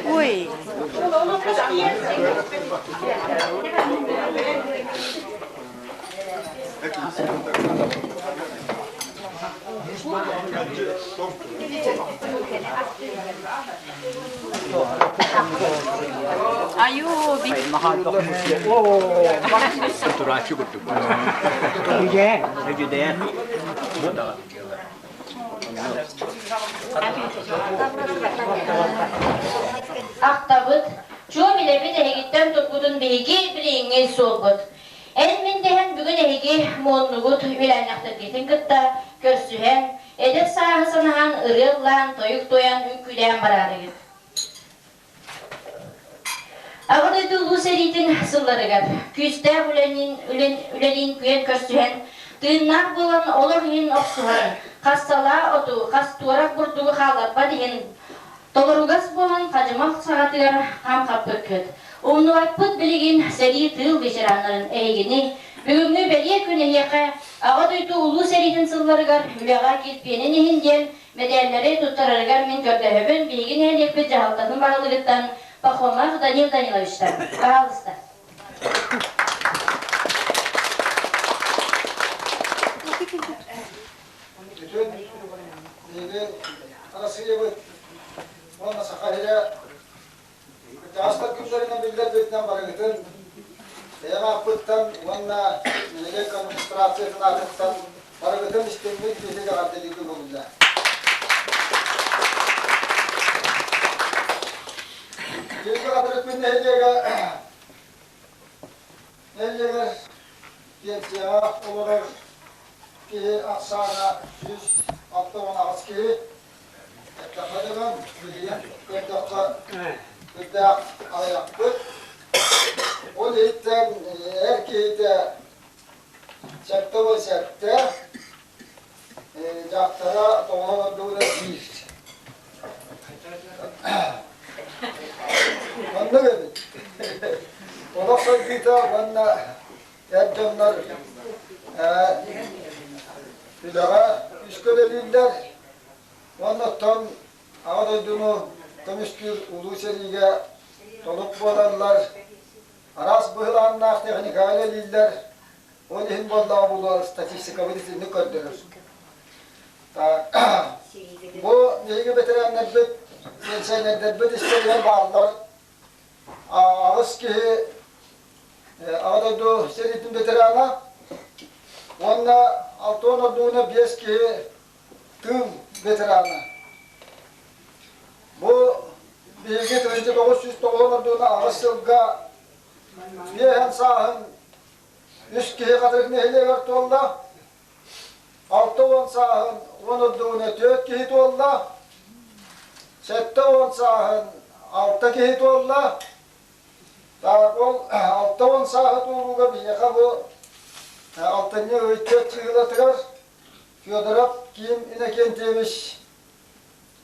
Ой. Айуу, Ахтабыт, чуо билэбит эһигиттэн туппутун биһиги билиҥҥи суолбут. Эн мин дэһэн бүгүн эһиги муоннугут үөлээннэхтэргитин кытта көрсүһэн, эдэр сааһы санаһан ырыа ыллаан, тойук туойан, үҥкүүлээн бараарыгыт. Аҕа дойду Улуу сэриитин сылларыгар күүстээх үлэлиин күөн көрсүһэн, тыыннаах буолан олох иһин охсуһан, хас салаа оту, хас туорах бурдугу хаалларбат иһин толоругас буолан хадьымал саҕатыгар хам хаппыккыт. Умнубаппыт билигин сэрии тыыл ветераннарын эһигини бүгүҥҥү бэлиэ күн эһиэхэ Аҕа дойду Улуу сэриитин сылларыгар үлэҕэ килбиэнин иһин диэн Мэдээллэри туттарарыгар мин көрдөһөбүн, биһиги нэһилиэкпит дьаһалтатын баһылыгыттан Пахомов Данил Даниловичтан. Пожалуйста. Бүтүн биһиги Арассыыйабыт уонна Саха сирэ кырдьаҕастар күннэринэн биллэрбитинэн барыгытын бэйэм ааппыттан уонна нэһилиэк администрациятын аатыттан барыгытын истиҥник биһиги эҕэрдэлииргэ көҥүллээ. Биһиги Хатырыкпыт нэһилиэгэ нэһилиэгэр пенсияҕа олорор киһи ахсаана 168 киһи. Эттэххэ дөбөҥ, билигин көрдөххө, үрдээх аҕыйахпыт. Ол иһиттэн эр киһитэ 77, дьахтара тоҕо ордугуна биир. Оннук эбит. Олох сайдыыта уонна эр дьоннор үлэҕэ үскэ үлэлииллэр. Уонна оттон Аҕа дойдуну көмүскүүр Улуу сэриигэ толук буолаллар, араас быһылааннаах техникаҕа үлэлииллэр. Ол иһин буоллаҕа буолуо статистикабыт итинник көрдөрөр. Бу биһиги бэтэрээннэрбит, пенсионердэрбит истэригэр бааллар. Аҕыс киһи Аҕа дойду сэриитин ветерана уонна Алтон ордугуна биэс киһи тыыл ветерана. Бу биһиги 1990 ордугуна аҕыс сылга биэһэн сааһын үс киһи Хатырык нэһилиэгэр туолла, 60 сааһын уон ордугуна түөрт киһи туолла, 70 сааһын алта киһи туолла. Так, ол 60 сааһы туолууга биһиэхэ бу алтынньы ый түөрт чыһыылатыгар Федоров Ким Иннокентьевич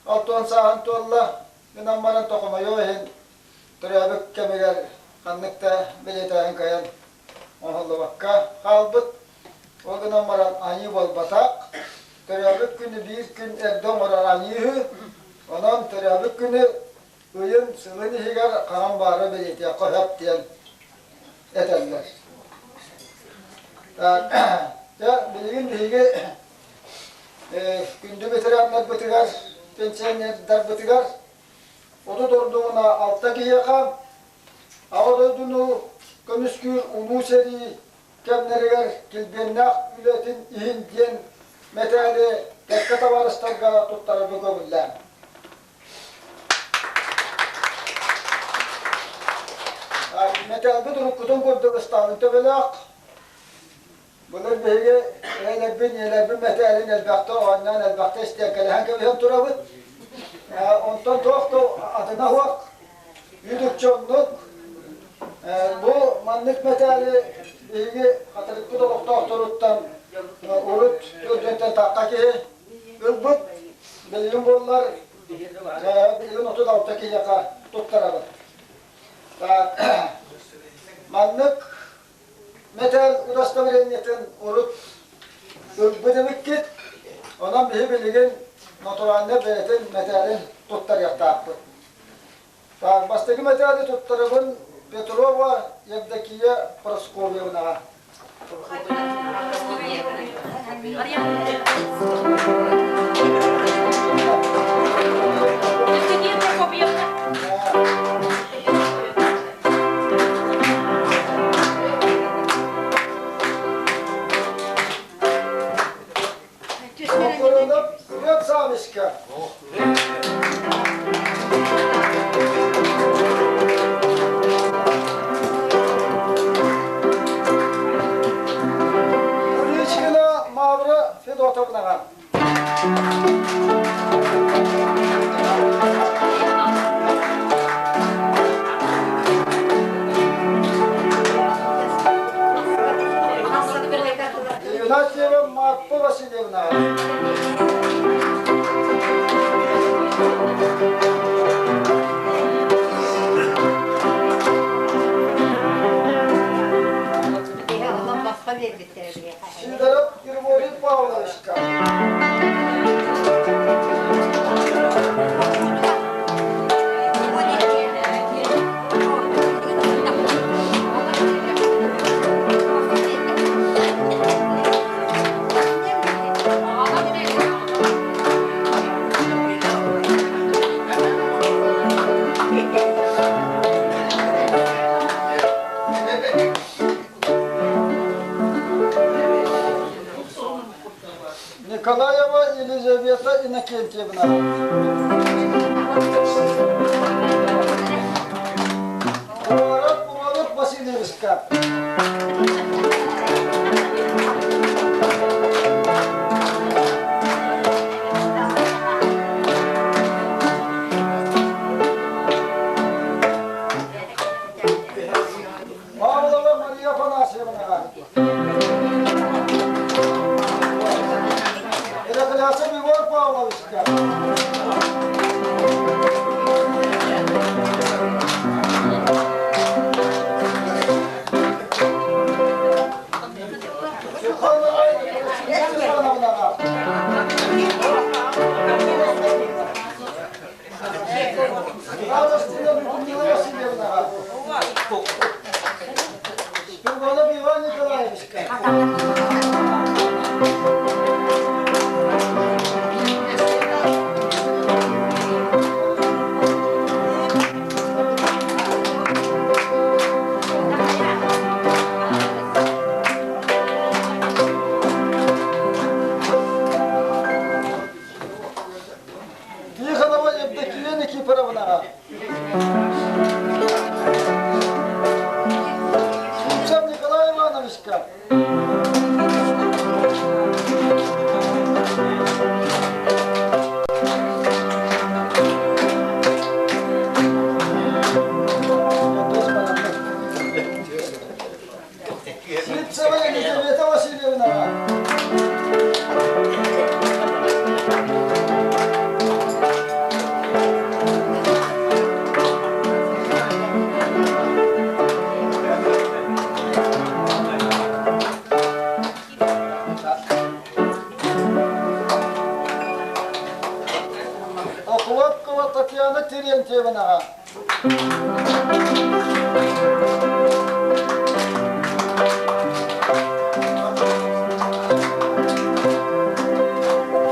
60 сааһын туолла. Гынан баран тохомойуох иһин төрөөбүт кэмигэр ханнык да бэлиэтээһин кыайан оҥоһуллубакка хаалбыт. Ол гынан баран аньыы буолбатах. Төрөөбүт күнү биир күн эрдэ оҥорор аньыы үһү. Онон төрөөбүт күнү ыйын, сылын иһигэр хаһан баара бэлиэтиэххэ сөп диэн этэллэр. Дьэ, билигин биһиги күндү ветераннарбытыгар, пенсионердарбытыгар 36 алта киһиэхэ Аҕа дойдуну көмүскүүр Улуу сэрии кэмнэригэр килбиэннээх үлэтин иһин диэн мэтээли кэккэ табаарыстарга туттарарга көҥүллээн. Мэтээлбит уруккутун курдук ыстаалын төбөлөөх. Былыр биһиги эһэлэрбин, ийэлэрбин мэтээлин элбэхтэ оонньоон, элбэхтэ истиэҥкэлэһэн кэбиһэн турабыт. Онтон туох да атына суох. Үтүкчү оннук. Бу маннык мэтээли биһиги Хатырыкпыт олохтоохторуттан урут киһи ылбыт. Билигин буоллар, билигин 36 киһиэхэ туттарабыт. Маннык мэтээл удостоверениетын урут ылбыт эбиккит. Онон биһи билигин натуральнай бэйэтин мэтээлин туттарыахтаахпыт. Бастакы мэтээли туттарабын Петрова Евдокия Прасковьевнаҕа. Евдокия Прокопьевна. Привет, Савочка! Куличкина Мавра Федотовнаҕа. Игнатьева Марфа Васильевна. Сидоров Григорий Павловичка. Николаева Елизавета Иннокентьевна. Куорат Куралык Васильевичка. Павлова Мария Афанасьевнаҕа. Ираклиасов Егор Павловичка. Тихонова Степановнаҕа. Радостина Людмила Васильевнаҕа. Спирдонов Иван Николаевичка. Тихонова Евдокия Никифоровнаҕа. Симцев Николай Ивановичка. Сивцева Елизавета Васильевнаҕа. Охлопкова Татьяна Терентьевнаҕа.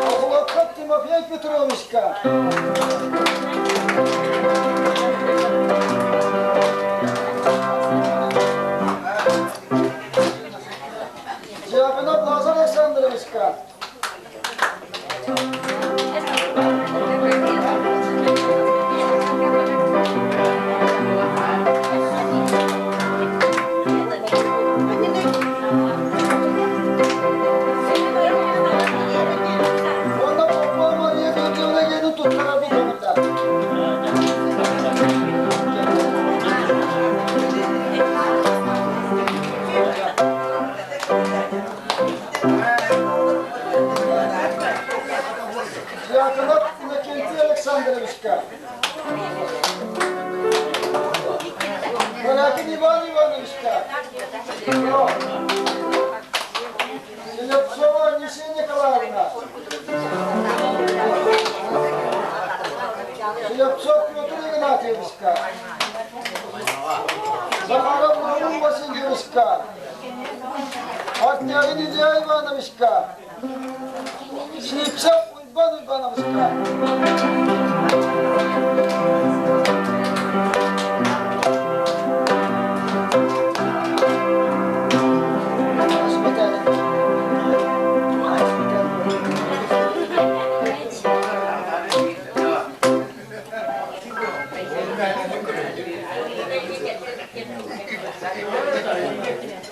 Охлопков Тимофей Петровичка. Дьяконов Лазарь Александровичка. Онно Попова Мария Георгиевна диэни туттара булбута. Дьаакынап Иннокентий Александровичка, Корякин Иван Ивановичка, Селецова Анисия Николаевна, Селецов Петр Игнатьевичка, Захаров Наум Васильевичка, Артнягин Илья Ивановичка, Слепцов Уйбан Ивановичка.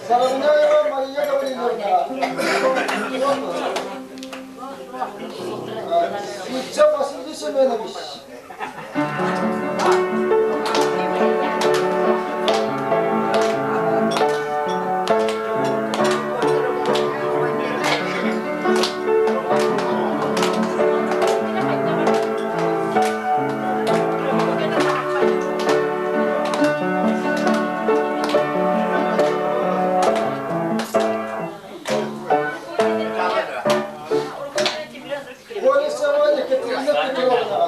Соловьева Мария Гавриловна. Слепцов Василий Семенович. Колесова Екатерина Петровна.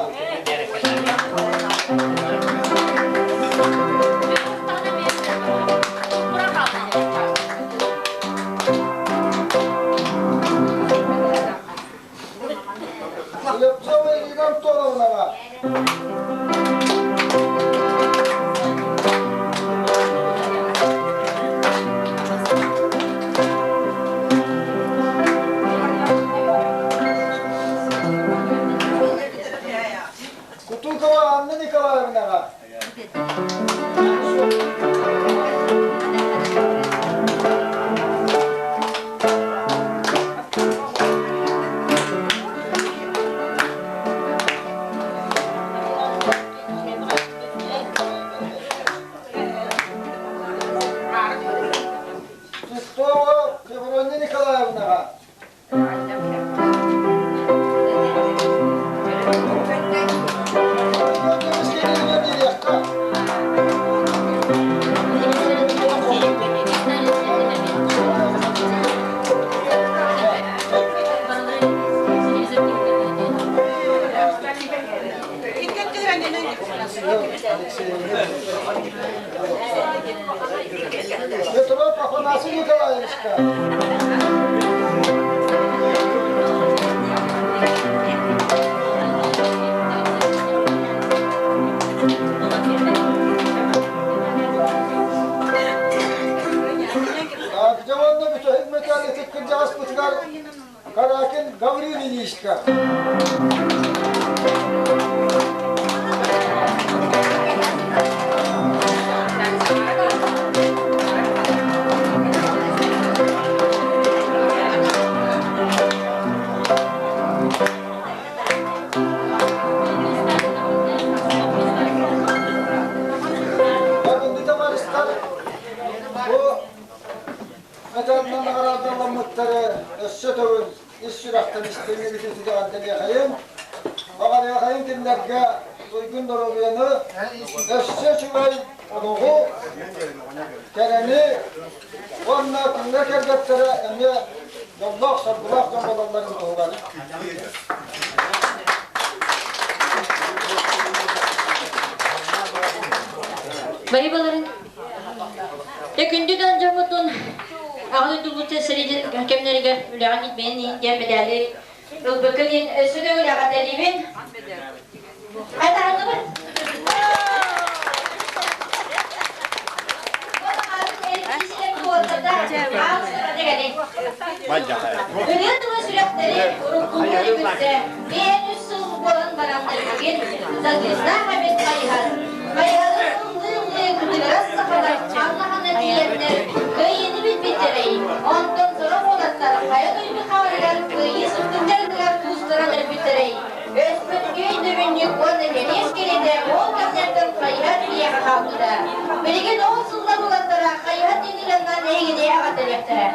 Слепцова Ирина Антоновна. Кутукова Анна Николаевнаҕа. Титова Феврония Николаевнаҕа. Петров Афанасий Николаевичка. Дьонно бүтөһүк металлитик кырдьаҕаспытыгар Каракин Гаврил Ильичка. Бүгүнкү табаарыстар бу металлынан наҕараадаламмыттары өссө төгүл ис сүрэхтэн истиҥник ититигэҕэрдэлиэхэйин. Баҕарыахайын кинилэргэ туйгун доруобуйаны, өссө үчүгэй олоҕу, кэрэни уонна күҥҥэ кэргэттэрэ эмиэ дьоллоох-соргулаах дьон буолалларын туһугар. Бары Дьэ күндү дьон дьоммутун аҕа дойдубут сэриитин кэмнэригэр үлэҕин бэйэн иһин диэн мэдээли ылбыккын иһин өссө да үлэҕэ тэрийбин. Айтаһынныбыт. Ырыа тыла сүрэхтэри уруккулуу үгүстэ биэһэн үс сыл буолан баран билигин сатыыстаах эбит хайыһар. Хайыһары ыллыы-ыллыы кытыгырас сахалар ханна-ханна тиийэннэр кыайыыны билбиттэрэй. Онтон сорох уолаттар хайа дойду хаарыгар кыайыы сырдыктарыгар куустаран өлбүттэрэй. Өспөткө өйдөбүнньүк уонна кэриэс кэриэтэ ол кэмнэртэн хайыһар биһиэхэ хаалбыта. Билигин ол сыллар уолаттара хайыһар диэн эһигини аҕатырыахтара.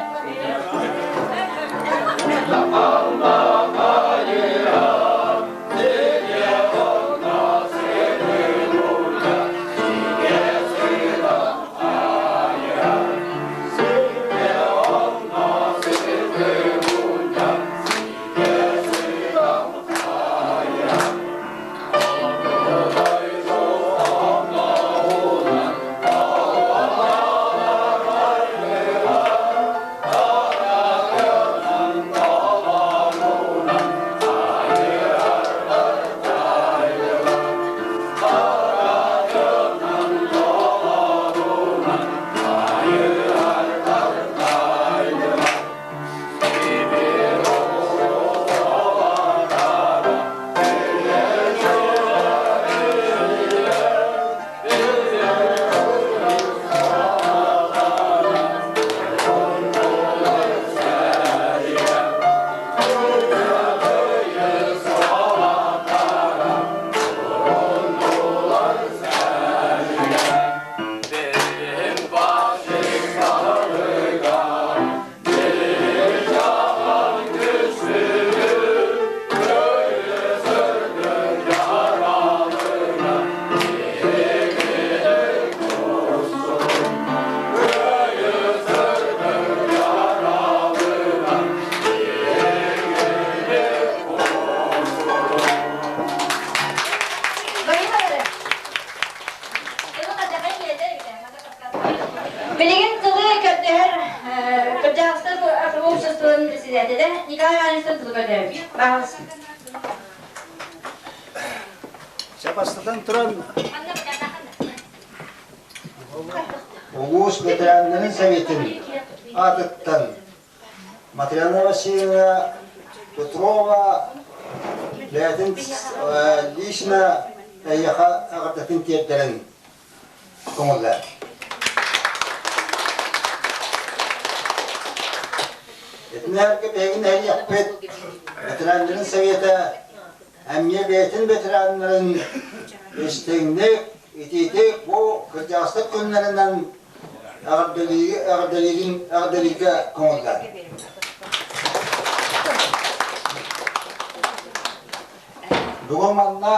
Михайловичтан тылы көрдөөбүт. Баҕалыс. Бастатан туран улуус ветераннарын советын аатыттан Матрена Васильевна Петрова бэйэтин лично эйиэхэ эҕэрдэтин тиэрдэрин көҥүллээр. Итиннэргэ биһиги нэһилиэкпит ветераннарын совета эмиэ бэйэтин ветераннарын истиҥник, итиитик бу кырдьаҕастар күннэринэн эҕэрдэлииргэ көҥүллээр. Бүгүн манна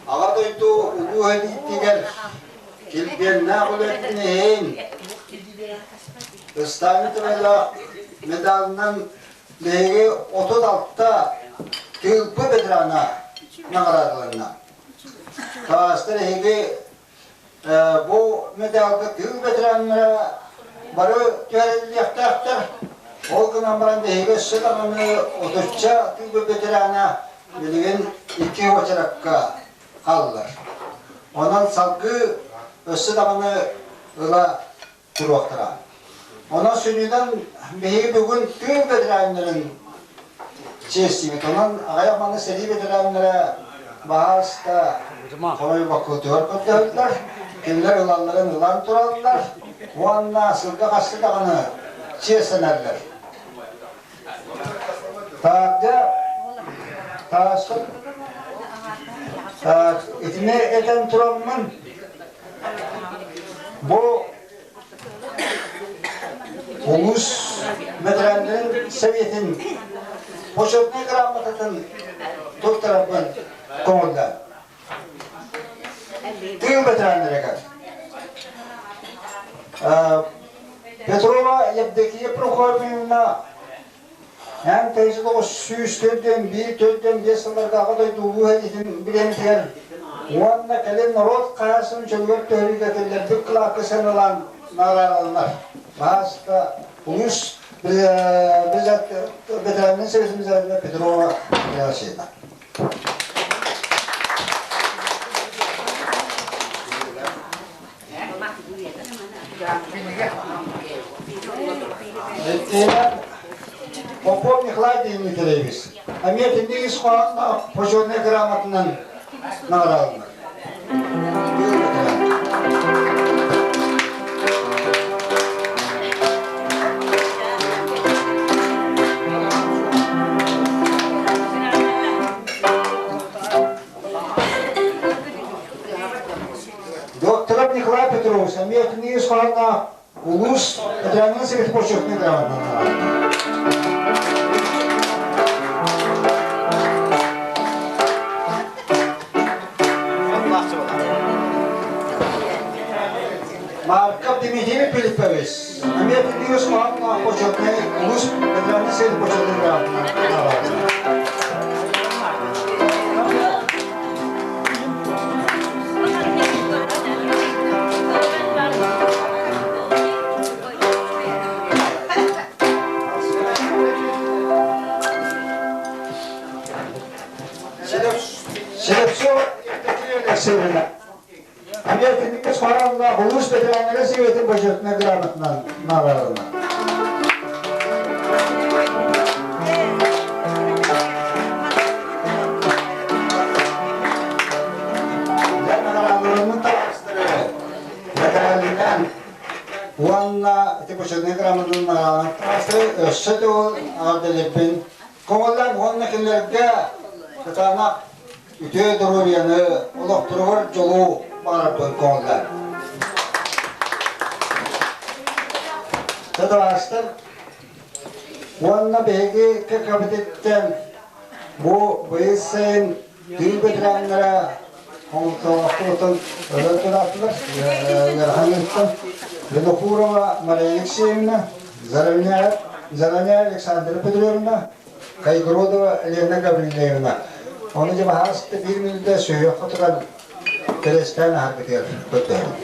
Аҕа дойду улуу сэриитигэр килбиэннээх үлэтин иһин Сталин Тымайлаах медалынан биһиги 36 тыылпы ветерана наҕараадаланна. Таастар эһиги бу медалга тыыл ветераннара бары түһэриллиэхтээхтэр. Ол гынан баран биһиги өссө даҕаны отучча тыыл ветерана билигин икки уочаракка хааллар. Онон салгыы өссө даҕаны ыла туруохтара. Онон сүнньүнэн биһиги бүгүн тыыл ветераннарын чиэстиибит. Онон аҕыйах манна сэрии ветераннара баһааста хомойбоккутугар көрдөһөллөр. Кинилэр ылалларын ылан тураллар уонна сылга хаста даҕаны чиэстэнэллэр. Таардьа тааска итини этэн тураммын бу улуус ветераннарын советын почетнай грамотатын туттарарбын көҥүллээн. Тыыл ветераннарыгар Петрова Евдокия Прокопьевна эн 1901 төрдүөн биэс сылларга Аҕа дойду улуу сэриитин бириэмэтигэр уонна кэлин норуот хаһаайыстыбатын чөлүгэр түһэриигэ киллэрбит кылаакка сыаналаан наҕараадаланар. Баһааста улуус ветеранын советын председателя Петрова Алексеевна. Попов Николай Дмитриевич, эмиэ итинник ис хоһоонноох почетнай грамотанан наҕараадаланар. Докторов Николай Петрович, эмиэ итинник ис хоһоонноох улуус ветераннарын совет почетный грамотанан Марков Дмитрий Филиппович, эмиэ итинник ис хоһоонноох почетный улуус ветераннарын совет почетный грамотанан Слепцов Евдокия Алексеевна. Американникка схоранна улуус ветераннарын советын бочетная грамотынан наҕаралана. Уонна ити бочетная грамотанан наҕараадалана өссө төгүл аҕардалеппин көҥүллээн уонна кинилэргэ кытаанах үтүө доруобуйаны, олохторугар дьолу баҕарарбын көҥүллээн. Татаастар уонна биһиги ККБ-титтэн бу быйыл сайын тыыл ветераннара хомолтолоохтугутун өлөн турааттылар ыарахан ыыттан Винокурова Мария Алексеевна, Заровняя Александра Петровна, Кайгородова Елена Гаврильевна. Ону дьэ баһааста биир мүнүүтэ сүһүөххэ туран кэрэстээн аһарбытыгар көрдөһөбүн.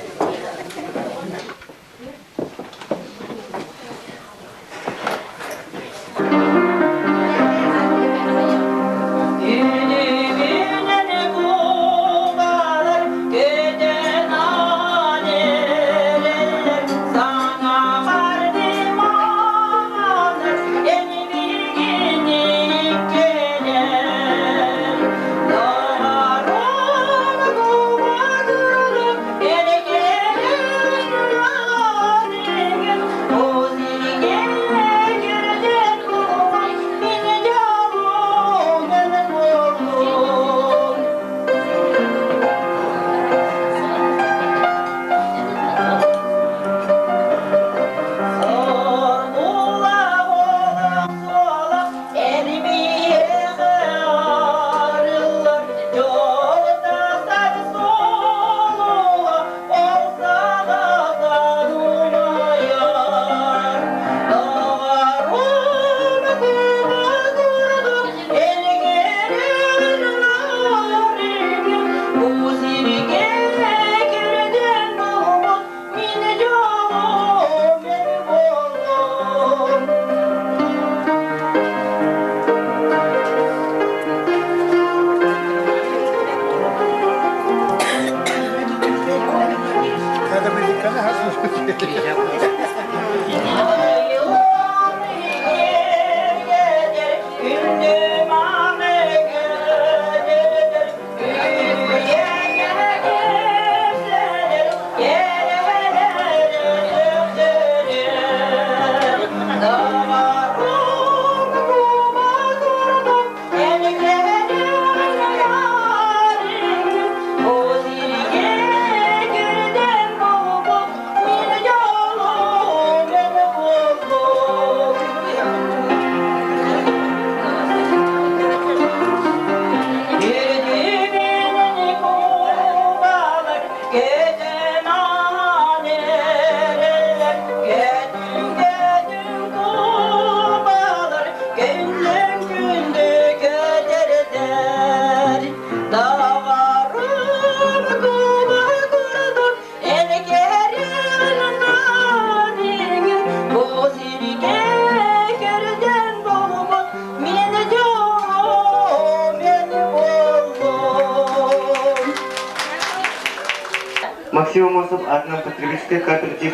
Аммосов аатынан потребительскай кооператив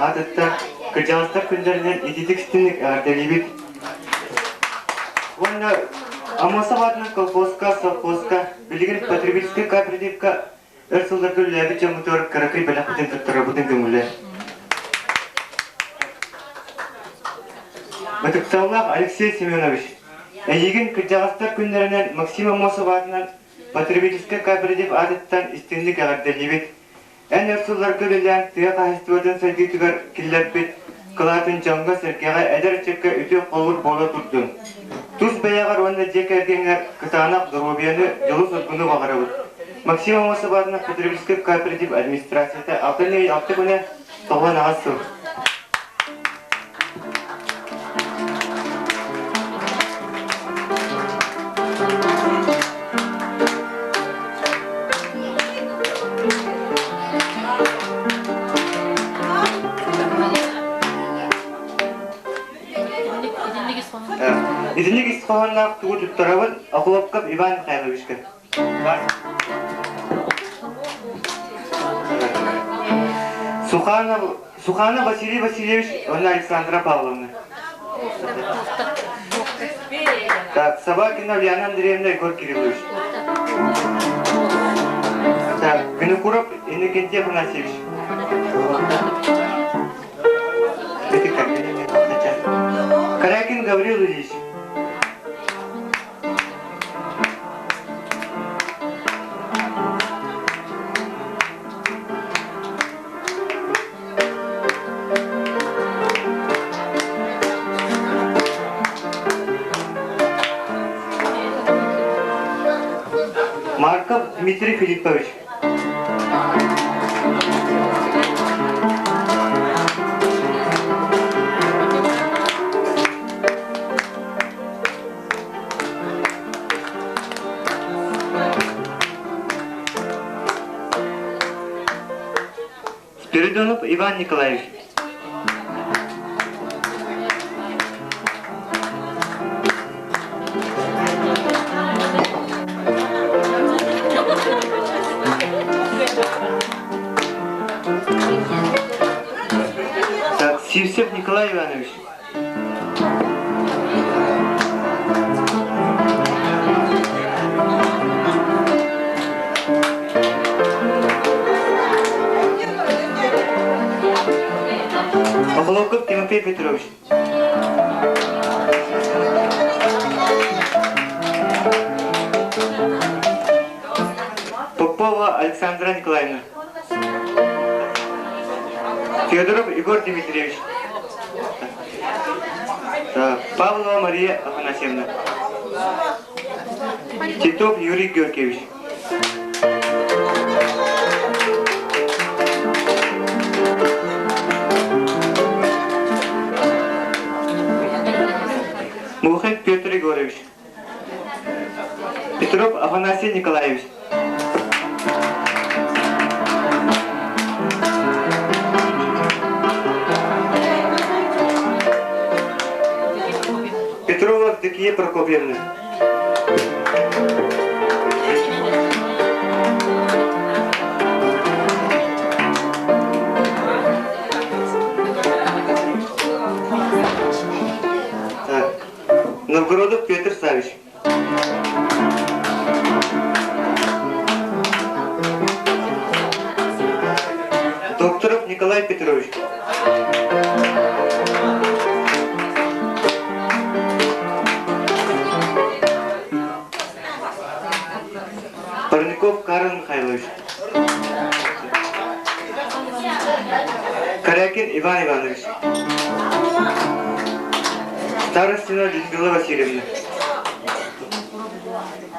аатыттан кырдьаҕастар күннэринэн ититик истинник эҕэрдэлиибит. Уонна Аммосов аатынан колхозка, совхозка, билигин потребительскай кооперативка өр сылларга үлэлээбит дьоммутугар кыракый бэлэхпитин туттарарбытын көҥүлэ. Ытыктабыллаах Алексей Семенович, эйигин кырдьаҕастар күннэринэн Максим Аммосов аатынан потребительскай кооператив аатыттан истиҥник эҕэрдэлиибит. Эн өр сылларга үлэлээн тыа хаһаайыстыбатын сайдыытыгар киллэрбит кылаатын дьоҥҥо-сэргэҕэ, эдэр ыччакка үтүө холобур буола турдун. Тус бэйэҕэр уонна дьиэ кэргэҥҥэр кытаанах доруобуйаны, дьолу-соргуну баҕарабыт. Максим Аммосов аатынан потребительскай кооператив администрацията 6 күнэ 98 сыл. Итинник ис хоһоонноох тугу туттарабын Охлопков Иван Михайловичка. Суханов, Суханов Василий Васильевич уонна Александра Павловна. Так, Собакина Ульяна Андреевна, Егор Кириллович. Так, Винокуров Иннокентий Афанасьевич. Корякин Гаврил Ильич. Марков Дмитрий Филиппович. Спиридонов Иван Николаевич. Так, Сивцев Николай Иванович. Охолоков Тимофей Петрович. Попова Александра Николаевна. Федоров Егор Дмитриевич. Павлова Мария Афанасьевна. Титов Юрий Георгиевич. Мухин Петр Егорович. Петров Афанасий Николаевич. Петрова Евдокия Прокопьевна. Новгородов Петр Савич. Докторов Николай Петрович. Парников Карл Михайлович. Корякин Иван Иванович. Старостина Людмила Васильевна.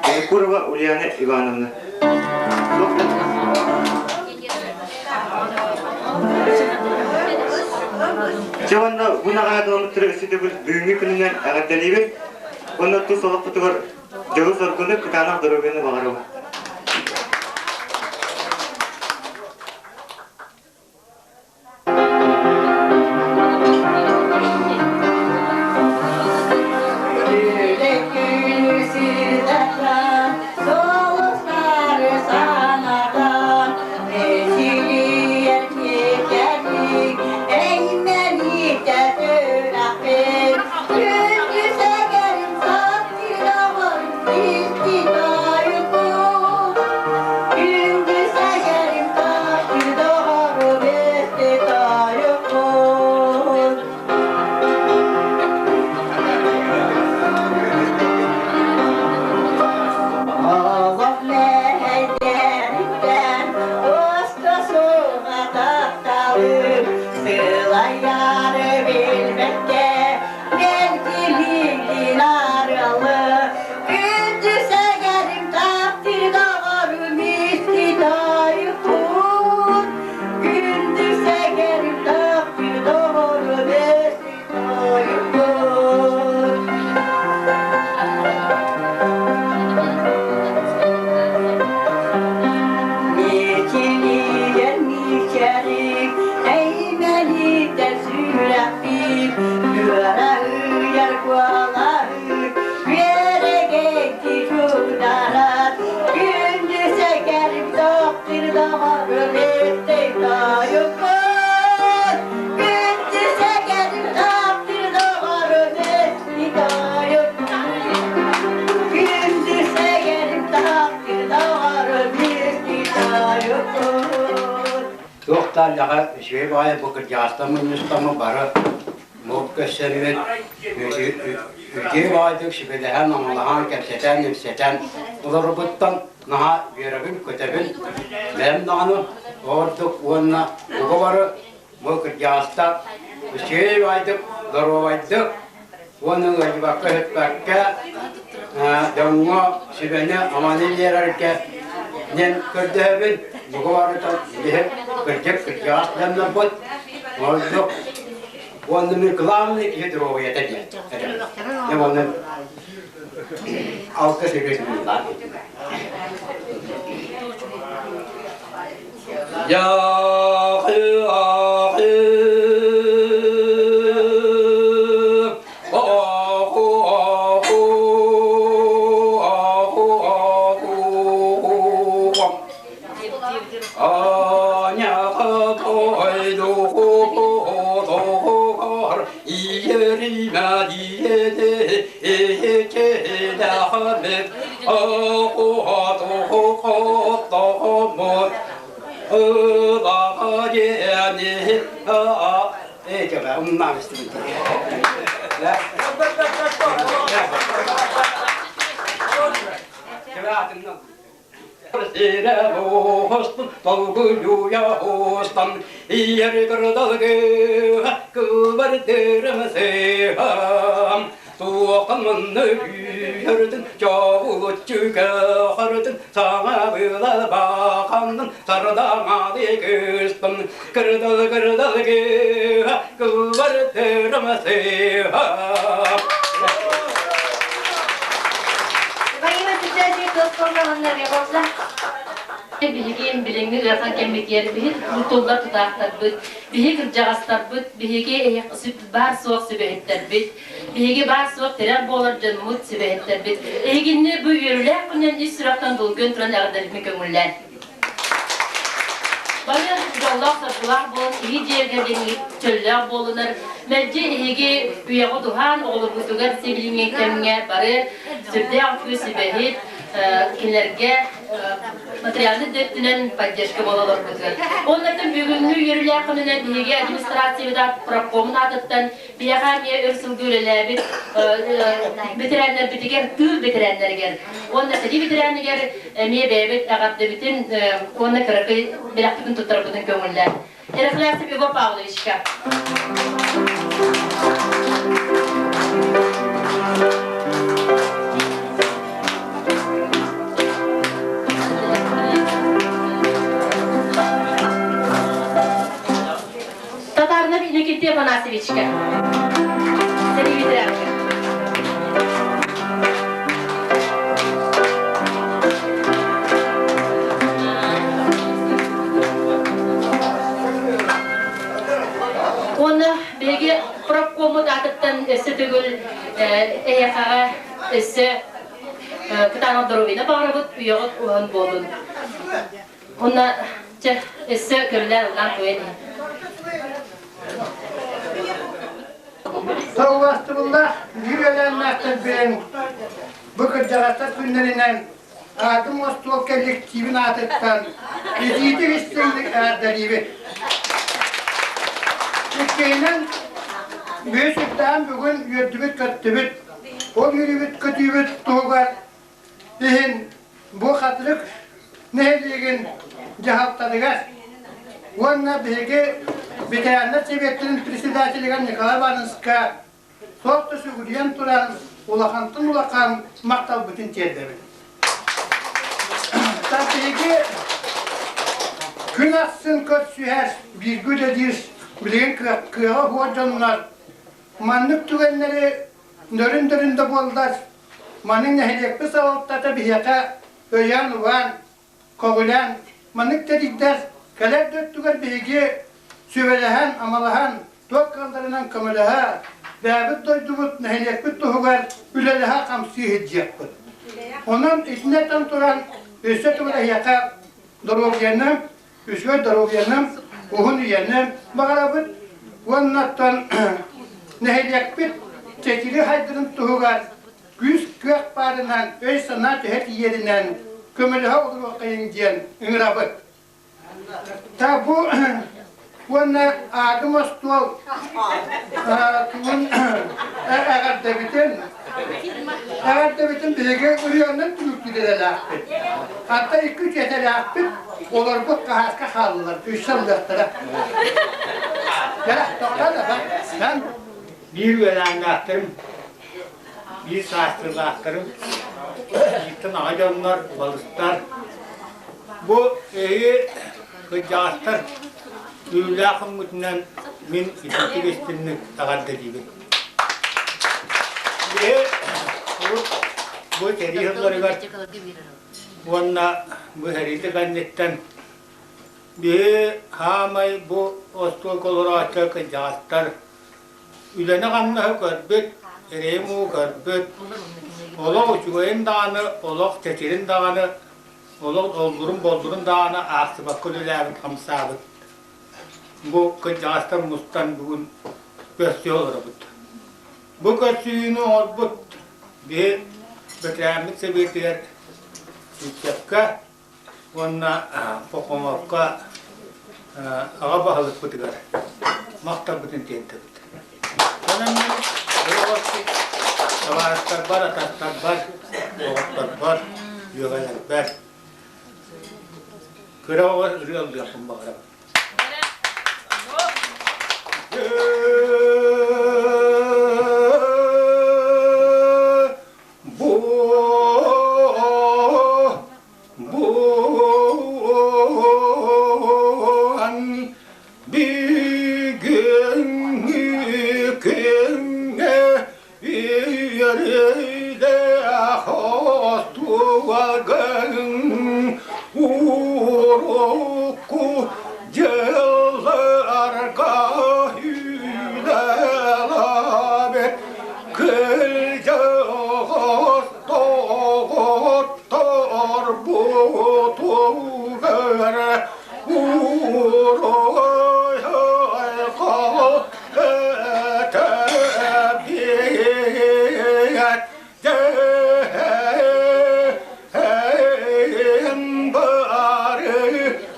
Винокурова Ульяна Ивановна. Дьэ уонна бу наҕараадаламмыттары өссө төгүл бүгүҥҥү күнүнэн эҕэрдэлиибин уонна тус олохпутугар дьолу-соргуну, кытаанах доруобуйаны баҕарабын. Сулустары санатан, Аттааллаҕа үчүгэй баҕайы бу кырдьаҕастар мунньустаммыт бары муҥ көрсөммүт үтүө баҕайытык сүбэлэһэн, оҥолоһон, кэпсэтэн, ипсэтэн олорбуттан наһаа үөрэбин, көтөбүн. Бэйэм даҕаны ордук уонна бука бары бу кырдьаҕастар үчүгэй баҕайытык, доруобайдык уонна ыалдьыбакка өһүппэккэ дьоҥҥо сүбэни-аманы биэрэргэ диэн көрдөһөбүн. Бука барыта биһи кырдьык кырдьаҕас дьоннорбут ордук уонна мин главный киһи доруобуйата диэн этэбин. Уонна алта сүрүн Во председатель Биһиги билиҥҥи ыарахан кэммитигэр биһи туллар тутаахтарбыт, биһи кырдьаҕастарбыт, биһиги баар-суох сүбэһиттэрбит, биһиги баар-суох тирэх буолар дьоммут сүбэһиттэрбит. Эһигини бу үөрүүлээх күнүнэн ис сүрэхтэн долгуйан туран эҕэрдэлэрбин көҥүллээн. Бары дьоллоох-соргулаах буолан, иһи дьиэ чөллөөх буолунар, мэлдьи эһиги үйэҕит уһаан, оҕолоргутугар сибилиҥҥи кэмҥэ бары сүрдээх үтүө сүбэһит, кинилэргэ материальнай да өттүнэн поддержка буола олорбутугар. Оннуттан бүгүҥҥү үөрүүлээх күнүнэн биһиги администрациябыт профкомун аатыттан биһиэхэ эмиэ өр сылга үлэлээбит ветераннарбытыгар, тыыл ветераннарыгар уонна сэрии ветеранигэр эмиэ бэйэбит эҕэрдэбитин уонна кыракый бэлэхпитин туттарбытын көҥүллээн. Ярославцев Егор Павловичка. Татаринов Иннокентий Афанасьевичка. Сэрии ветеранка. Уонна биһиги профкоммут аатыттан өссө төгүл эһиэхэҕэ өссө кытаанах доруобуйаны баҕарабыт, үйэҕит уһун буолун. Уонна чэ, өссө көрүлээн ыллаан туйан иһин. Саллаастыбыллаах үөрэлээннээхтэрбин бу кырдьаҕастар күннэринэн аатым остуол коллективин аатыттан итиитик истиҥник эҕэрдэлиибит. Иккиһинэн, үһүс үрдээн бүгүн үөрдүбүт-көттүбүт. Ол үөрүүбүт-көтүүбүт туһугар иһин бу Хатырык нэһилиэгин дьаһалтатыгар уонна биһиги ветераннар сэбиэттэрин председателигэр Николай Ивановичка туох да сүгүрүйэн туран улахантан улахан махталбытын тиэрдэбит. Биһиги күн ахсын көрсүһэр, бииргэ үлэлиир билигин кыаҕа суох дьоннор маннык түгэннэри нөрүн-дөрүн да буоллар Маннык нэһилиэкпит салалтата биһиэхэ өйөөн-убаан, көҕүлээн маннык тэрийдэр, кэлэр да өттүгэр биһиги сүбэлэһэн, амалаһан, туох кыалларынан көмөлөһө, бэйэбит дойдубут, нэһилиэкпит туһугар үлэлэһэ хамсыы сылдьыахпыт. Онон итиннэ туран өссө төгүл эһиэхэ доруобуйаны, үчүгэй доруобуйаны, уһун үйэни баҕарабыт уонна оттон нэһилиэкпит чэчири хайдарын туһугар күүс-кыах баарынан, өй-санаа төһө тиийэринэн көмөлөһө олоруоххайыҥ диэн ыҥырабыт. Та бу Уонна аадым остуол тугун эҕэрдэбитин эҕэрдэбитин биһиги ырыанан түмүктүүлэрэлээхпит. Хатта икки үчүгэтэлээхпит, олорбут хаһааска хааллылар, үс сыллыахтара. Дьэ, тоҕо да мен Биир үөлээннээхтэрим, биир саастыылаахтарым, бииртэн аҕа дьоннор, балыстар. Бу эһиги кырдьаҕастар Түүлээх ыммытынан мин итинник истинник эҕэрдэлиибин. Биһи урут бу сэрии сылларыгар уонна бу сэриитэ кэнниттэн биһи хаамай бу остуолга олорооччу кырдьаҕастар үлэни-хамнаһы көрбүт, эрэйи-муу көрбүт, олох үчүгэйин даҕаны, олох чэчирин даҕаны Олох оллурун-боллурун даҕаны аахсыбакка үлэлээбит, хамсаабыт. Бу кырдьаҕастар мустан бүгүн көрсүө олоробут. Бу көрсүһүүнү оҥорбут биһи бэтэрээммит сэбиэтигэр Сүүчэккэ уонна Похомовка аҕа баһылыкпытыгар махталбытын тиэрдэбит. Онон мин табаарыстарбар, атастарбар, доҕотторбор, үөҕэлэрбэр кыра оҕо ырыа ыллыахпын баҕарабын. Бу Буан бүгүҥҥү күҥҥэ үөрүүлээх остуолгын урукку дьылларга үлэлээбит кырдьаҕас Доҕоттор бутугар уруй-айхал этэбиэт дэһэн бары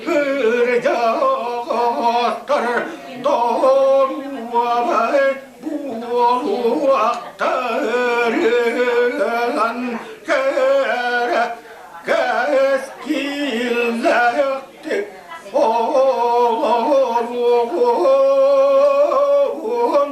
кырдьаҕастар доруобай Буолуохтарынан кэрэ кэскиллээхтик олоруоҕун.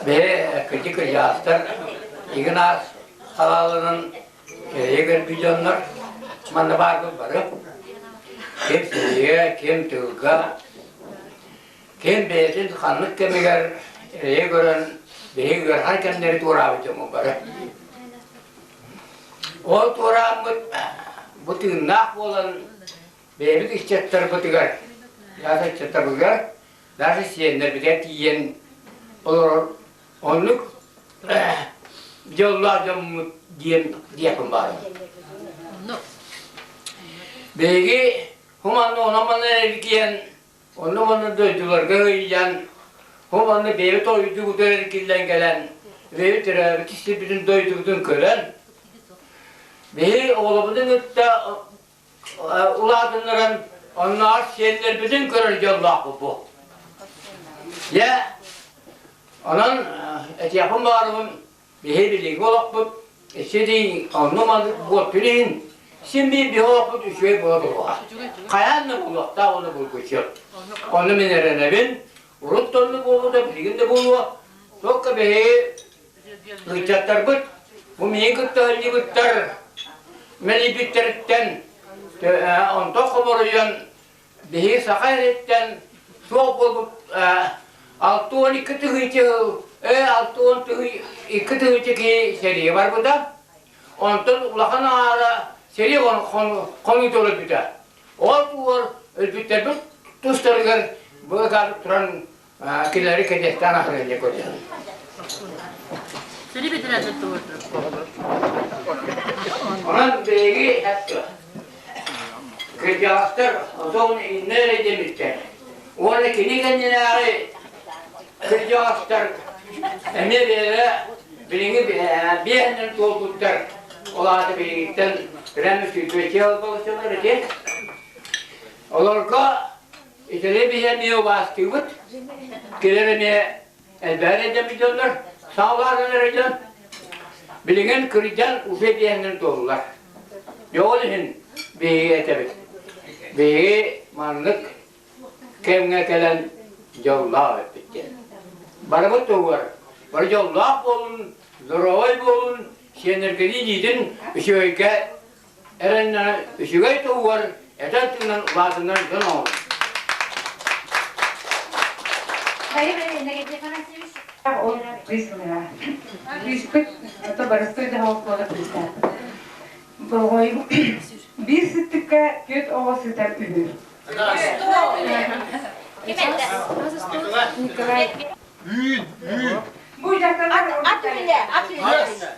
Бэйэ кырдьык кырдьаҕастар игин-аас халааланан эрэйэ көрбүт дьоннор манна баарбыт бары. Ким сиргэ, ким тылга, Ким бэйэтин ханнык кэмигэр эрэйэ көрөн, биһиги ыарахан кэмнэри туораабыт дьоммут бары. Ол туорааммыт бу тыыннаах буолан бэйэбит ыччаттарбытыгар, даже ыччаттарбытыгар, даже сиэннэрбитигэр тиийэн олорор оннук дьоллоох дьоммут диэн диэхпин баҕарабын. Биһиги хуманна онон-манан эргийэн Онно-манна дойдуларга ыйан, ол манна бэйэбит ойдубутугар эргиллэн кэлэн, бэйэбит төрөөбүт сирбитин дойдубутун көрөн, биһи оҕолорбутун кытта улаатыннаран, оннооҕор сиэннэрбитин көрөр дьоллоохпут бу. Дьэ, онон этиэхпин баҕарабын, Биһи билиҥҥи олохпут сирин онно-маннык буолтун иһин син биир биһи олохпут үчүгэй буола туруоҕа. Хайаан да буолуохтаах уонна булгуччу. Ону мин эрэнэбин. Урут да оннук буолбута, билигин да буолуо. Только биһи ыччаттарбыт бу миигин кытта сылдьыбыттар мэлийбиттэриттэн онтон хоморуйан Биһиги саха эриттэн суох буолбут 62 тыһыынча 62 тыһыынча киһи сэриигэ барбыта. Онтон улахан аара сэрии хонуута өлбүтэ. Ол туһугар өлбүттэрбит тустарыгар быыкаатык туран кинилэри кэтэстээн аһарыан көрдө. Онон биһиги Кырдьаҕастар отон иннэ эрэ дэмиттэр. Уонна кини кэннинээҕи кырдьаҕастар эмиэ бэйэлэрэ билиҥҥи биэһинэн туолбуттар. Ол аата билиҥҥиттэн Рем сүүрбэччэ балысалар ити. Олорго итини биһи эмиэ убаастыыбыт. Кинилэр эмиэ элбэҕи эрэйдэммит дьоннор, саалаан эрэ дьон. Билигин кырдьан уже биэһинэн туоллар. Дьэ ол иһин биһиги этэбит. Биһиги маннык кэмҥэ кэлэн дьоллоох эппит диэн. Барыбыт туһугар бары дьоллоох буолун, здоровай буолун, сиэннэргитин иитин үчүгэйгэ эрэннэрэн үчүгэй туһугар этэн тыынан улаатыннар дьон оҥорун. Ол кыыс ылыа. Кыыспыт ото барыстой да буола кыыстаах. Болҕойум биир сыттыкка түөрт оҕо сытар үһү. Николай. Үүн, үүн. Бу дьахталар Ат үлэ, ат үлэ.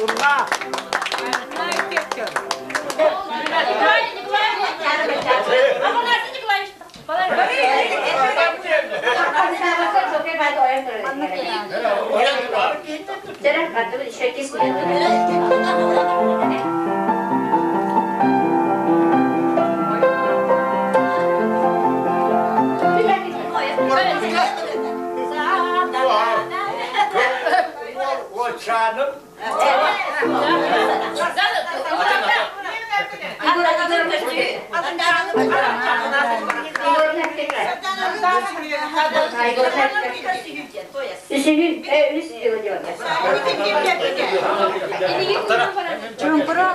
Урла. Афанасий Николаевич. Уолчааным. Холобура,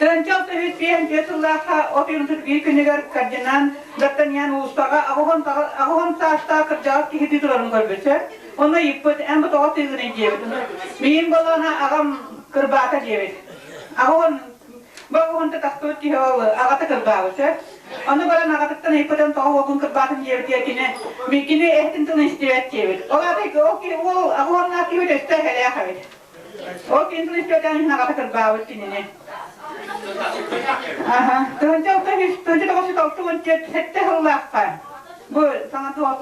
Тыһыынча үс биэһин түөрт сыллаахха от ыйын биир күнүгэр Кардинан Д'Артаньян уулуссаҕа аҕыһын саастаах кырдьаҕас киһитии турарын көрбүтэ. Онно ыйыппыт, эн бу тоҕо тыыгыный диэбит. Миин балаана аҕам кырбаата диэбит. Аҕыһын бу аҕыһын тахсыбыт киһи ол аҕата кырбаабыт. Ону баран аҕатыттан ыйыппытын тоҕо уолгун кырбаатын диэбит кини кини эһэтин тылын истибэт диэбит. Ол аата ол киһи уол аҕыһыннаах киһи өстөөх эһэлээх эбит. Ол кинини истибэтэҕин иһин аҕата кырбаабыт кинини. Аха. Тыһыынча алта үс, тыһыынча тоҕус жүз алта уон түөрт сэттэ сыллаахха бу саҥа туох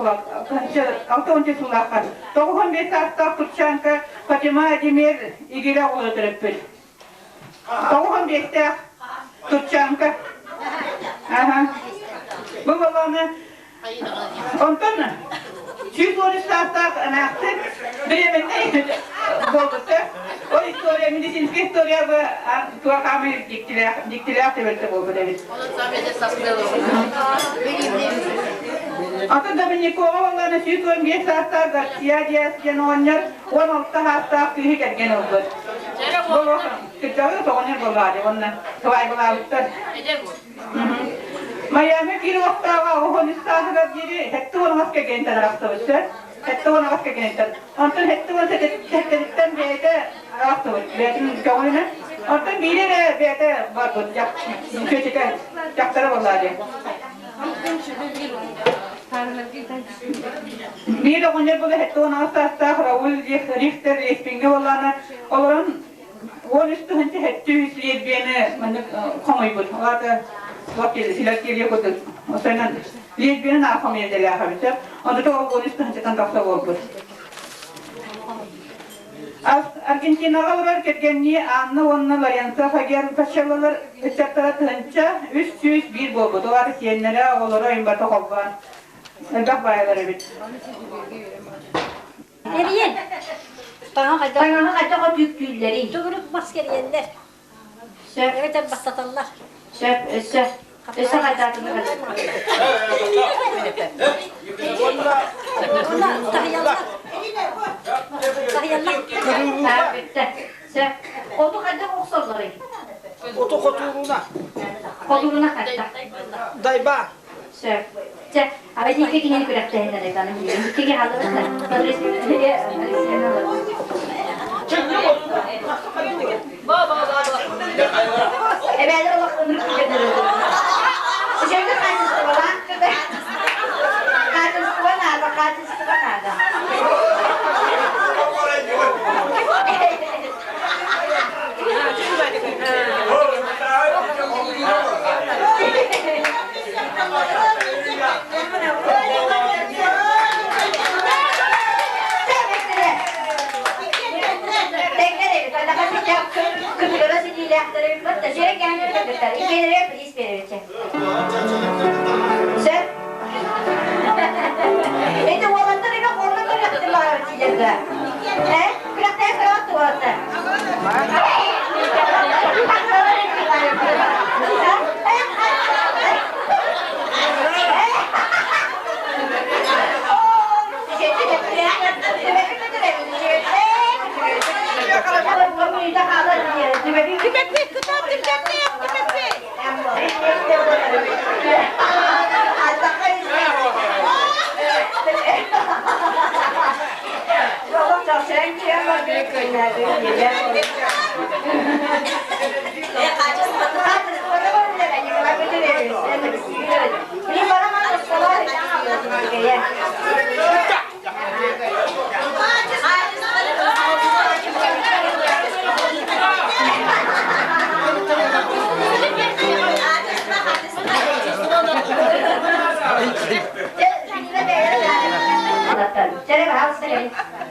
тыһыынча алта уон түөрт сыллаахха тоҕус уон биэс саастаах Турчанка Фатима Демир игирэ оҕолоро төрөппүт. Тоҕус уон биэстээх Турчанка. Аха. Бу баланы Онтон 113 саастаах эмээхсин беременнэй буолбута. Ол история, медицинская история бу туох аамай дьиктилээх, дьиктилээх түбэлтэ буолбут эбит. Атын Доминикова буоллаҕына 115 саастаах Гарсия Диас диэн оҕонньор 16 саастаах кыыһы кэргэн ылбыт. Бу кырдьаҕы тоҕонньор буоллаҕа дии уонна сыбаайбалаабыттар. Майами биир уохтааҕа уһун үс сааһыгар диэри сэттэ уон аҕыс кэгиэнтэн арахсыбыт сөп. Сэттэ уон аҕыс кэгиэнтэн. Онтон сэттэ уон сэттэриттэн бэйэтэ арахсыбыт. Бэйэтин көҥүлүнэн. Онтон биири эрэ бэйэтэ барбыт. Чүөчэтэ дьахтара буоллаа диэн. Биир оҕонньор була сэттэ уон аҕыс саастаах Рауль Рихтер Респиҥҥэ буоллаҕына олорон. 13 тыһыынча 700 лиэрбиэни маннык хомуйбут. Ол аата силэр киэлиэ курдук. Осойнан лиэрбиэни наар хомуйан дэлээх эбит. Онто ол 13 тыһыынчаттан тахса буолбут. Аргентинаҕа олорор кэргэннии Анна уонна Лоренцо Фагер Пачеллалар ыччаттара 1301 буолбут. Ол аата сиэннэрэ, оҕолоро ойумбата холбоон элбэх баайалар эбит. Эрийэн. Таҥаһы хайдах Таҥаһы хайдах өтүүктүүллэрий? Төгүрүк мас кэрийэллэр. Сөп. Эбэтэр бастаталлар. Сөп, өссө. Өссө хайдаатыннар. Уонна таһыйаллар. Таһыйаллар. Так, бүттэ. Сөп. Оту хайдах охсоллорый? Оту хотууруна. Хотууруна хайдах? Дайба. Сөп. Чэ, а ити икки киһини күрэхтэһиннэр айтаны билигин. Икки киһи хааллыбыт да. Эбээлэр олох ынырык түгэннэр Үчүгэй хаачыстыбалаах Хаачыстыба наада, хаачыстыба наада. Сөп. Эти уолаттар эбэ хорна көрөктөр баар тиилерге. Э? Күрэхтээ көрөт уолаттар. Түбэппит, кытаат түргэнник, түбэппит.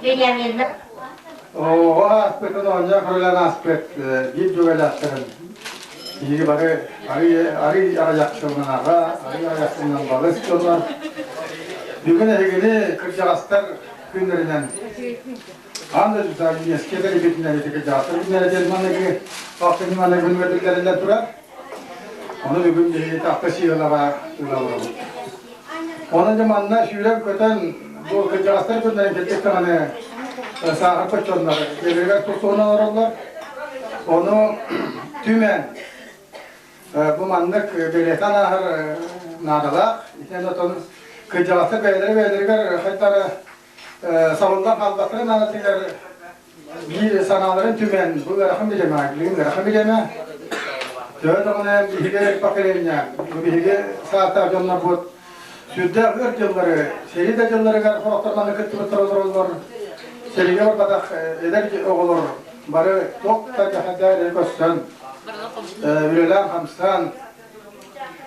Вениаминна. Оҕо ааспытын оонньоон көрүлэн ааспыт биир дьүгэлээхтэрин биһиги бары арый аҕыйах сылынан аҕа, арый аҕыйах сылынан балыс дьоннор. Бүгүн эһигини кырдьаҕастар күннэринэн аан дойдута ЮНЕСКО тэрийбитинэн ити кырдьаҕастар күннэрэ диэн маныгы алтынньы маныгы күнүгэр биллэриллэн турар. Ону бүгүн биһиги тахта сыалаҕа ылаллабыт. Онон дьэ манна сүүрэн-көтөн бу кырдьаҕастар күннэрин кэлбит даҕаны сааһырбыт дьоннор дьиэлэригэр тустуһунан олороллор. Ону түмэн бу маннык бэлиэтээн ааһар наадалаах. Итинэн отон кырдьаҕастар бэйэлэрэ бэйэлэригэр хайдары сабыллан хаалбаттарын наадатыгар биир санааларын түмэн бу ыарахан билэмэ, билигин ыарахан билэмэ. Төһө даҕаны биһиги поколение, бу биһиги саастаах дьоннорбут сүрдээх өр дьыллары, сэрии да дьылларыгар сорохтор манна кыттыбыттар олороллор. Сэриигэ барбатах эдэр оҕолор бары туох да дьаһайдары көрсөн, үлэлээн-хамсаан,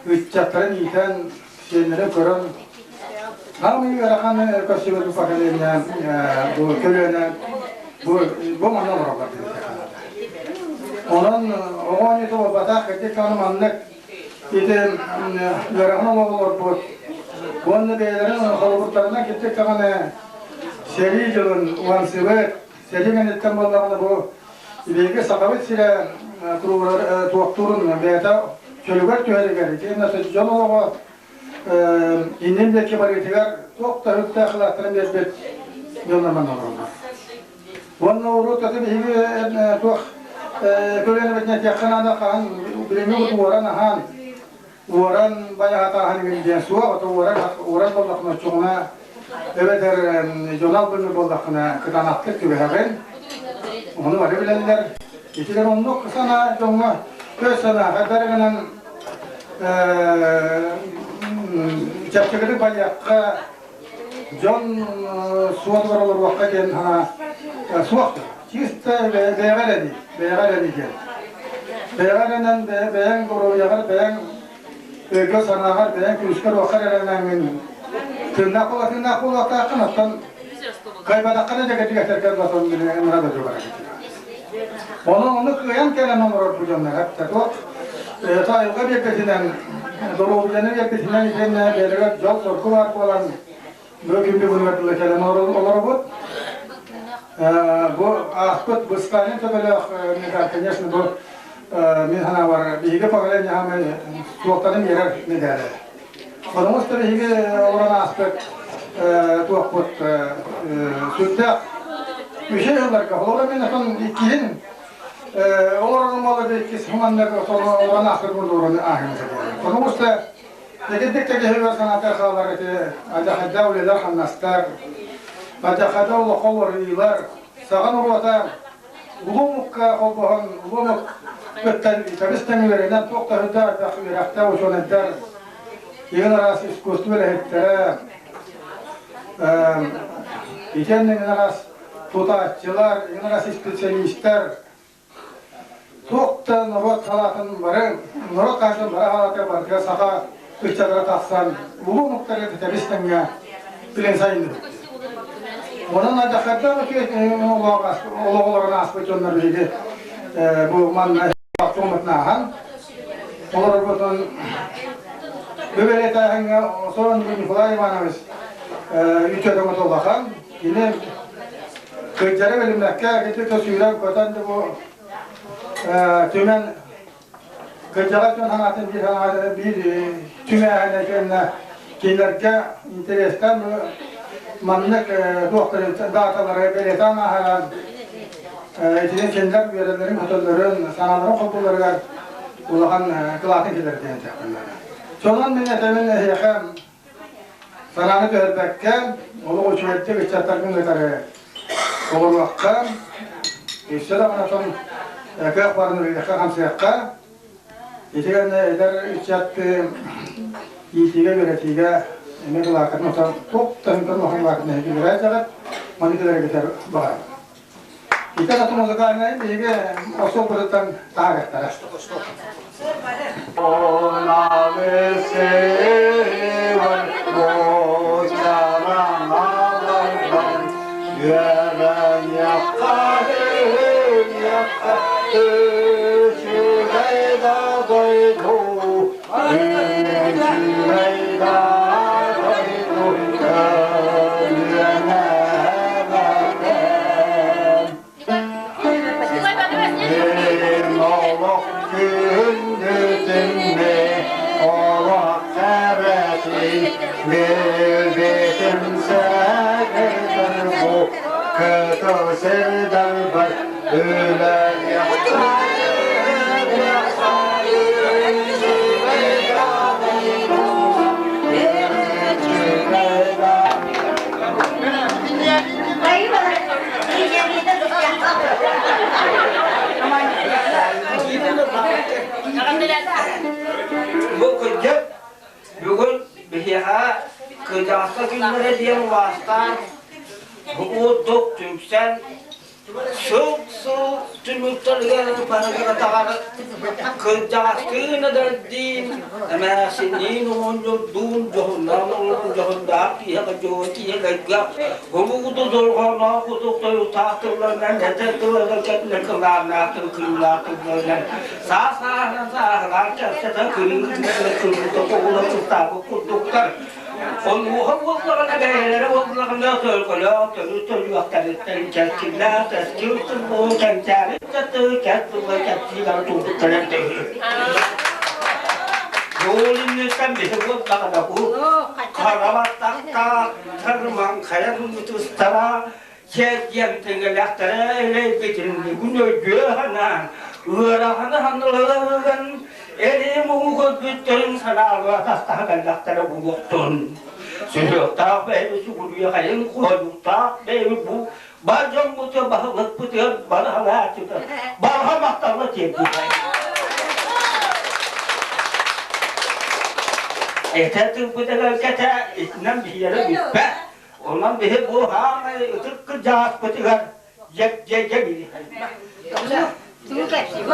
ыччаттарын иитэн, сиэннэрин көрөн, Самый ыарахан көрсүбүт поколение бу көлүөнэ бу бу манна олороллор Онон оҕо оонньуута буолбатах, ити аны маннык ити ыарахан олорбут уонна бэйэлэрин холобурдарынан кирдик даҕаны сэрии дьылын уһансыбыт, сэрии кэнниттэн буоллаҕына бу биһиги Сахабыт сирэ туохтуурун бэйэтэ чөлүгэр түһэригэр итиэннэ дьон олоҕо иннин диэки барыытыгар туох да өрүттээх кылааттарын биэрбит дьоннорунан олороллор. Уонна урут аты биһиги туох көлүөнэбитинэ этиэххэ наада хаһан билиҥҥи уоран аһаан уоран байаһатааһын игин диэн суох ото уоран уоран буоллаххына оччоҕуна эбэтэр дьону албынныыр буоллаххына кытаанахтык түбэһэҕин ону бары билэллэр итилэр оннук санаа дьоҥҥо көс санаа хайдах гынан чэпчэкитик байыахха дьон суотугар олоруохха диэн санаа суох. чисто бэйэҕэ эрэнии, бэйэҕэ эрэнии диэн. Бэйэҕэ эрэнэн бэйэҥ доруобуйаҕар, бэйэҥ өйгөр-санааҕар, бэйэҥ күүскэр-уоххар эрэнэҥҥин тыыннаах буола тыыннаах буолуохтааххын, оттон кыайбатаххына дьэ кэтэргэр батон ыҥыра да дьулара Онон ону кыайан кэлэн олорор бу дьоннор эптэ туох айылҕа биэрбитинэн, доруобуйаны биэрбитинэн итиэннэ бэйэлэригэр дьол-соргу баар буолан бу күн бүгүнүгэр дылы кэлэн олоробут. Бу ааспыт быстаанын төбөлөөх медаль, конечно, бу мин санаабар биһиги поколение хаамай суолтаны биэрэр медали. Потому что биһиги олорон ааспыт туохпут сүрдээх үчүгэй ылларга. Холобура мин отон иккиһин олорорум буолла иккис хуманнар олорон ааспыт буолуорун ааһын Потому что Эгирдик кэгэһигэр санаата хаалар ити адьахайда үлэлэр хамнастар, адьахайда олоххо уларыйыылар, саха норуота улуу омукка холбоһон улуу омук кыттан итабис тэҥилэринэн туох да үрдээх элбэх үөрэхтээх учуонайдар, иһин араас искусство үлэһиттэрэ, итиэннэ иһин араас тутааччылар, иһин араас специалистар Туох да норуот салаатын бары, норуот хаһыатын бары халаата барыта саха ыччатара тахсан, улуу омуктарга тэтэбис тэҥҥэ билэн сайынныбыт. Онон адьахардаах олох олорон ааспыт дьоннор биһиги бу манна туоматын олорорбутун бу бэлиэтээһиҥҥэ Осорон Николай Иванович үтүө көмөтө улахан. Кини Кырдьары билиммэккэ ити сүүрэн көтөн да бу түмэн кырдьаҕас дьон санаатын биир санаата биир түмээһинэ кэннэ кинилэргэ интэриэстэн маннык туохтарын дааталары бэлиэтээн ааһаран итини кинилэр үөрэллэрин көтөллөрүн санааларын холбууларыгар улахан кылаатын киллэрэр диэн этиэхпин Сонун мин этэбин эһиэхэ Санааны түһэрбэккэ, олох үчүгэйдик ыччаттаргын кытары олоруохха, өссө даҕаны отон кыах барын үлэлиэххэ-хамсыахха. Ити гэннэ эдэр ыччат иитиигэ, үөрэтиигэ эмиэ кылааккатын отон туох да үҥкэн улахан кылааккатын эһиги үөрэ маны кэлэргитэр баҕарабын. Ити атын музыкальнай биһиги остуолбутуттан таһаарыахтара. Бу кырдьык бүгүн биһиэхэ кырдьаҕастар күннэрэ диэн убаастаан бу курдук түмсэн Сыл-сыл түмүктэригэр барыгыратаҕар кырдьаҕастыын эдэрдиин, эмээхсинниин оҕонньордуун дьоһуннаах олорон дьоһуннаах киһиэхэ дьоһун киһилэргэ улууду дорҕооноох кутук тойуктаах тылларынан этэр тылларынан кэтинэр кылааннаах тыл кыыллаах тылларынан саа-сааһынан сааһылаан кэпсэтэн кырыы кырыы тоҕула кыстаабыт курдуктар. Онуоха буоллаҕына бэйэлэрэ буоллаҕына төлкөлөөх төрүт төрүөхтэриттэн кэскиллээх тэскил тылларын кэнчээри тылы кэс тылла кэпсиилэри туурдуктаран төһүү. Ол инниттэн биһи буоллаҕына бу хара баттахтаах тармаҥхайан ытыстара сэргиэн тиҥилэхтэрэ элэйбитин бүгүн өйдүө санаан ыараханы ханаларыган эрим уу көрбүттэрин санаалыы атастаһа кэллэхтэрэ буолуохтун. Сүһүөхтээх бэйэбит сүгүрүйэхэйин хойуктаах бэйэбит бу бар дьоммутугар баһылыкпытыгар барҕалааччытар барҕа махталла тиэрдиэхэй. Этэ тылбытыгар кэтэ итинэн биһиэрэ бүппэт. Онон биһи бу хаамай ытык кырдьаҕаспытыгар Дьэ, дьэ, дьэ, Тугу кэпсиир?